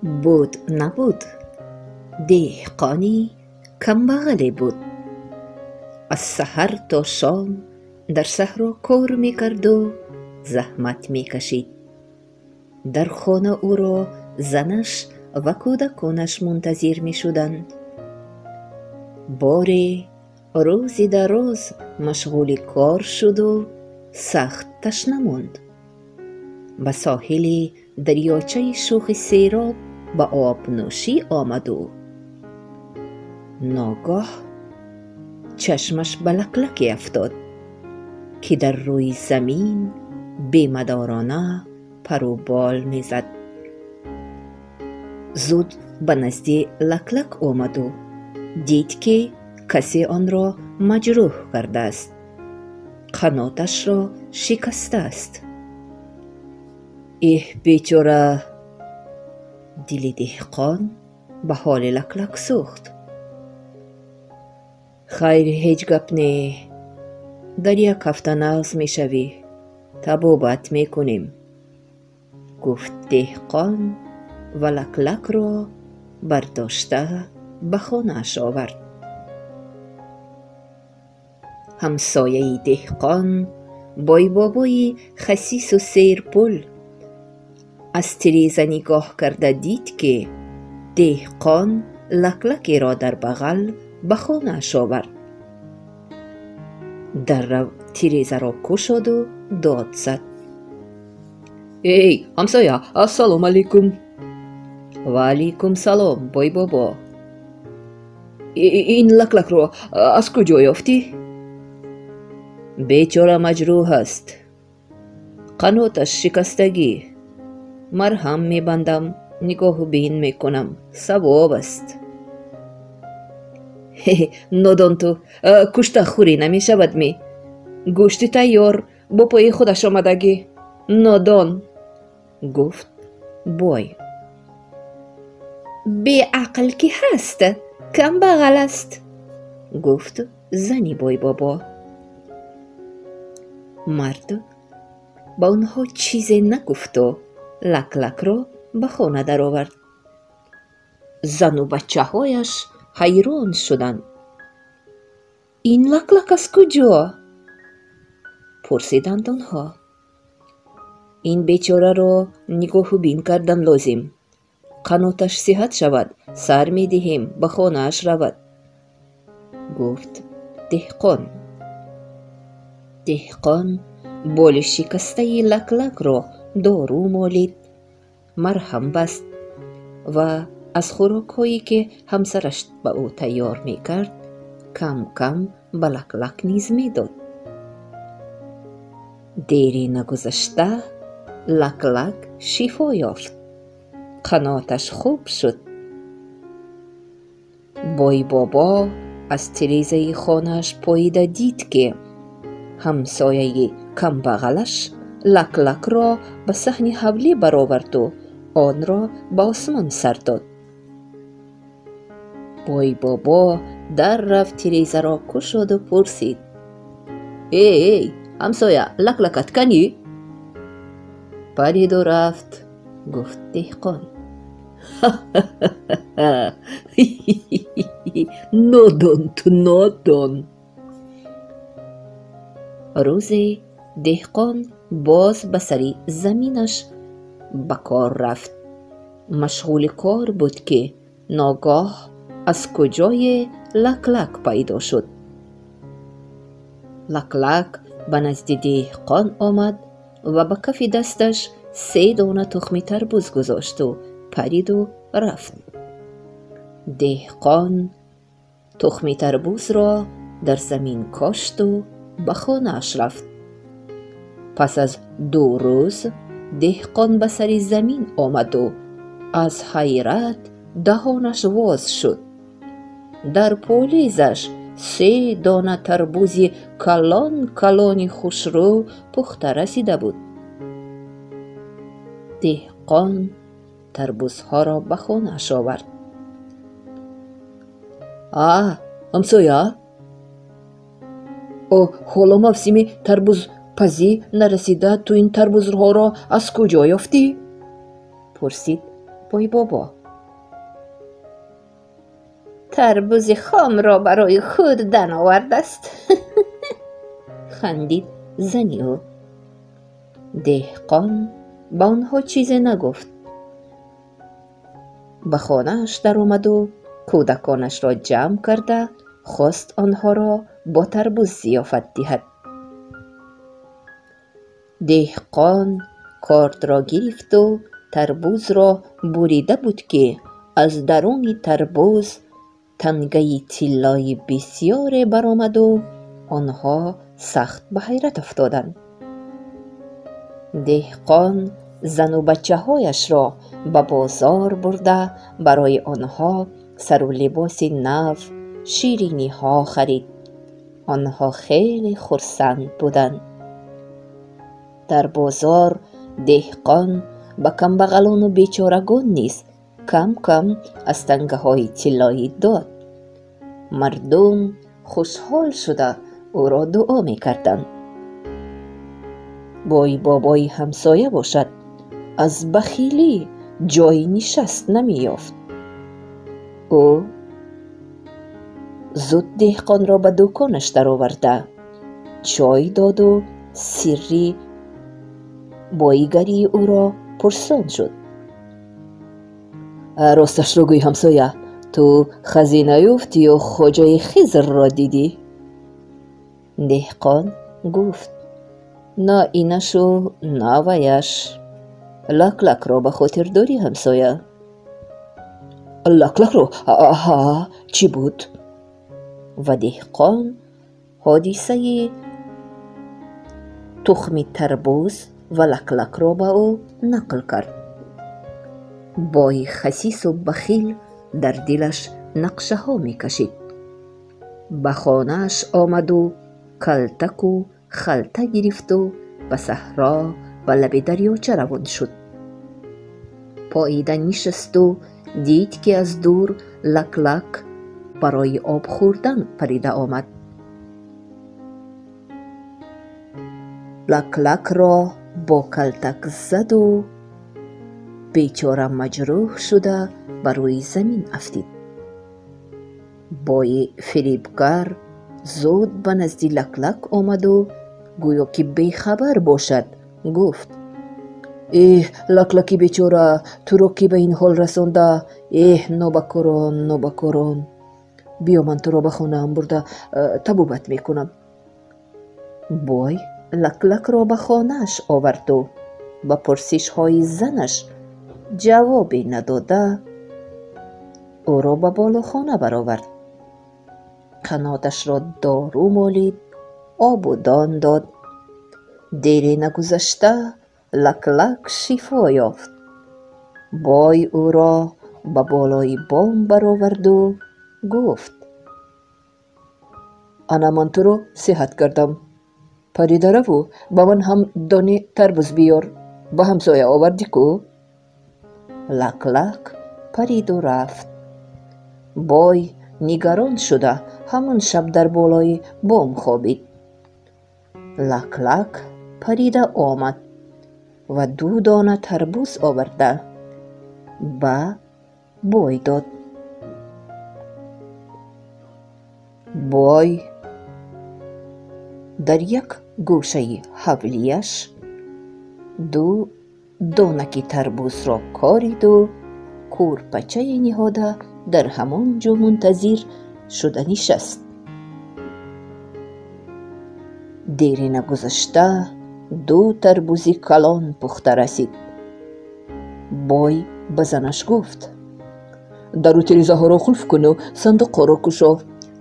Буд набуд, деҳқони камбағале буд. Аз саҳар то шом дар саҳро кор мекарду заҳмат мекашид. Дар хона ӯро занаш ва кӯдаконаш мунтазир мешуданд. Боре рӯзи дароз машғули кор шуду сахт ташна монд. Ба соҳили дарёчаи шӯхи сероб ба обнӯшӣ омаду ногоҳ чашмаш ба лаклаке афтод, ки дар рӯи замин бемадорона пару бол мезад. Зуд ба назди лаклак омаду дид, ки касе онро маҷрӯҳ кардааст, қаноташро шикастааст. Эҳ, бечора! Дили деҳқон ба ҳоли лаклак сӯхт. Хайр, ҳеҷ гап не, дар як ҳафта нағз мешавӣ, табобат мекунем, гуфт деҳқон ва лаклакро бардошта ба хонааш овард. Ҳамсояи деҳқон, бойбобои хасису серпул, аз тиреза нигоҳ карда дид, ки деҳқон лаклакеро дар бағал ба хонааш овард. Даррав тирезаро кушоду дод зад: Эй, ҳамсоя, ассалому алайкум! Ва алайкум салом, бойбобо. Ин лаклакро аз куҷо ёфтӣ? Бечора маҷрӯҳ аст, қаноташ шикастагӣ. Марҳам мебандам, нигоҳу бин мекунам, савоб аст. Нодон ту, кушта хӯрӣ намешавад ми? Гӯшти тайёр бо пои худаш омадагӣ. Нодон, гуфт бой. Беақл ки ҳаст, камбағал аст, гуфт зани бойбобо. Мард ба онҳо чизе нагуфту лаклакро ба хона даровард. Зану бачаҳояш ҳайрон шуданд. Ин лаклак аз куҷо? Пурсиданд онҳо. Ин бечораро нигоҳу бин кардан лозим. Қаноташ сиҳат шавад, сар медиҳем, ба хонааш равад, гуфт деҳқон. Деҳқон боли шикастаи лаклакро дору молид, марҳам баст ва аз хӯрокҳое, ки ҳамсараш ба ӯ тайёр мекард, кам-кам ба лаклак низ медод. Дери нагузашта лаклак шифо ёфт, қаноташ хуб шуд. Бойбобо аз тирезаи хонааш поида дид, ки ҳамсояи камбағалаш лаклакро ба саҳни ҳавлӣ бароварду онро ба осмон сар дод. Бойбобо дар рафт, тирезаро кушоду пурсид: Эй, ҳамсоя, лаклакат канӣ? Париду рафт, гуфт деҳқон. Нодон ту, нодон! Рӯзе деҳқон боз ба сари заминаш ба кор рафт. Машғули кор буд, ки ногоҳ аз куҷое лаклак пайдо шуд. Лаклак ба назди деҳқон омад ва ба кафи дасташ се дона тухми тарбуз гузошту париду рафт. Деҳқон тухми тарбузро дар замин кошту ба хонааш рафт. Пас аз 2 рӯз деҳқон ба сари замин омаду аз ҳайрат даҳонаш воз шуд. Дар полизаш 3 дона тарбузи калон калони хушрӯ пухта расида буд. Деҳқон тарбузҳоро ба хонааш овард. А, ҳамсоя, ҳоло мавсими тарбузпазӣ нарасида, ту ин тарбузҳоро аз куҷо ёфтӣ? Пурсид бойбобо. Тарбузи хомро барои хӯрдан овардааст. Хандид зани ӯ. Деҳқон ба онҳо чизе нагуфт. Ба хонааш даромаду кӯдаконашро ҷамъ карда хост онҳоро бо тарбуз зиёфат диҳад. Деҳқон кортро гирифту тарбузро бурида буд, ки аз даруни тарбуз тангаи тиллои бисёре баромаду онҳо сахт ба ҳайрат афтоданд. Деҳқон зану бачаҳояшро ба бозор бурда барои онҳо сару либоси нав, шириниҳо харид. Онҳо хеле хурсанд буданд. Дар бозор деҳқон ба камбағалону бечорагон низ кам-кам аз тангаҳои тиллоӣ дод. Мардум хушҳол шуда ӯро дуо мекарданд. Бой бобои ҳамсоя бошад, аз бахилӣ ҷойи нишаст намеёфт. Ӯ зуд деҳқонро ба дуконаш дароварда чой доду сирри боигарии ӯро пурсон шуд. Росташро гӯй, ҳамсоя, ту хазина ёфтӣ ё хоҷаи Хизрро дидӣ? Деҳқон гуфт: на инашу, на ваяш. Лаклакро ба хотир дорӣ, ҳамсоя? Лаклакро? Аҳа, чӣ буд? Ва деҳқон ҳодисаи тухми тарбуз ва лаклакро ба ӯ нақл кард. Бои хасису бахил дар дилаш нақшаҳо мекашид. Ба хонааш омаду калтаку халта гирифту ба саҳро ба лаби дарёча равон шуд. Поида нишасту дид, ки аз дур лаклак барои об хӯрдан парида омад. Лаклакро бо калтак заду бечора маҷрӯҳ шуда ба рӯи замин афтид. Бои фирибгар зуд ба назди лаклак омаду гӯё ки бехабар бошад, гуфт: эҳ, лаклаки бечора, туро ки ба ин ҳол расонда? Эҳ, нобакорон, нобакорон, биё ман туро ба хонаам бурда табобат мекунам. Бой лаклакро ба хонааш оварду ба пурсишҳои занаш ҷавобе надода ӯро ба болохона баровард. Қаноташро дору молид, обу дон дод. Дере нагузашта лаклак шифо ёфт. Бой ӯро ба болои бом бароварду гуфт: ана ман туро сиҳат кардам. Парида раву ба ман ҳам дони тарбуз биёр, ба ҳамсоя овардӣ ку? Лаклак париду рафт. Бой нигарон шуда ҳамон шаб дар болои бом хобид. Лаклак парида омад ва ду дона тарбуз оварда ба бой дод. Бой дар як гӯшаи ҳавлияш ду донаки тарбузро кориду кӯрпачае ниҳода дар ҳамон ҷо мунтазир шуда нишаст. Дере нагузашта ду тарбузи калон пухта расид. Бой ба занаш гуфт: дару тирезаҳоро қулф куну сандуқҳоро кушо,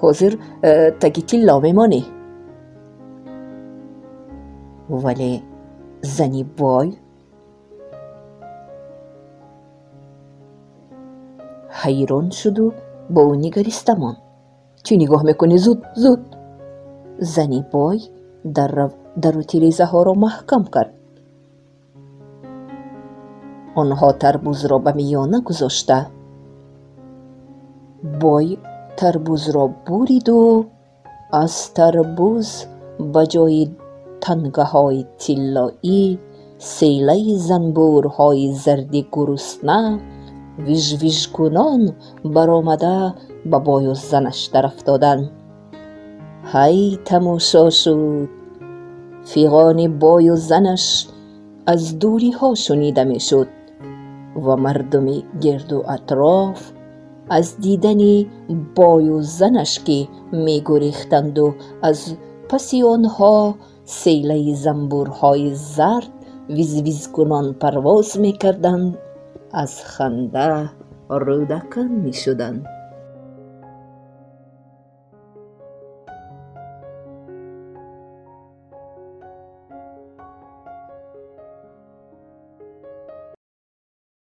ҳозир таги тилло мемонӣ. Вале зани бой ҳайрон шуду бо ӯ нигариста монд. Чӣ нигоҳ мекунӣ? Зуд, зуд! Зани бой дару тирезаҳоро маҳкам кард. Онҳо тарбузро ба миёна гузошта. Бой тарбузро буриду аз тарбуз ба ҷои тангаҳои тиллоӣ селаи занбӯрҳои зарди гурусна Вижвижкунон баромада ба бою занаш дарафтоданд. Ҳай, тамошо шуд! Фиғони бою занаш аз дуриҳо шунида мешуд ва мардуми гирду атроф аз дидани бою занаш, ки мегурехтанду аз паси онҳо селаи занбурҳои зард визвизкунон парвоз мекарданд, аз ханда рӯдакан мешуданд.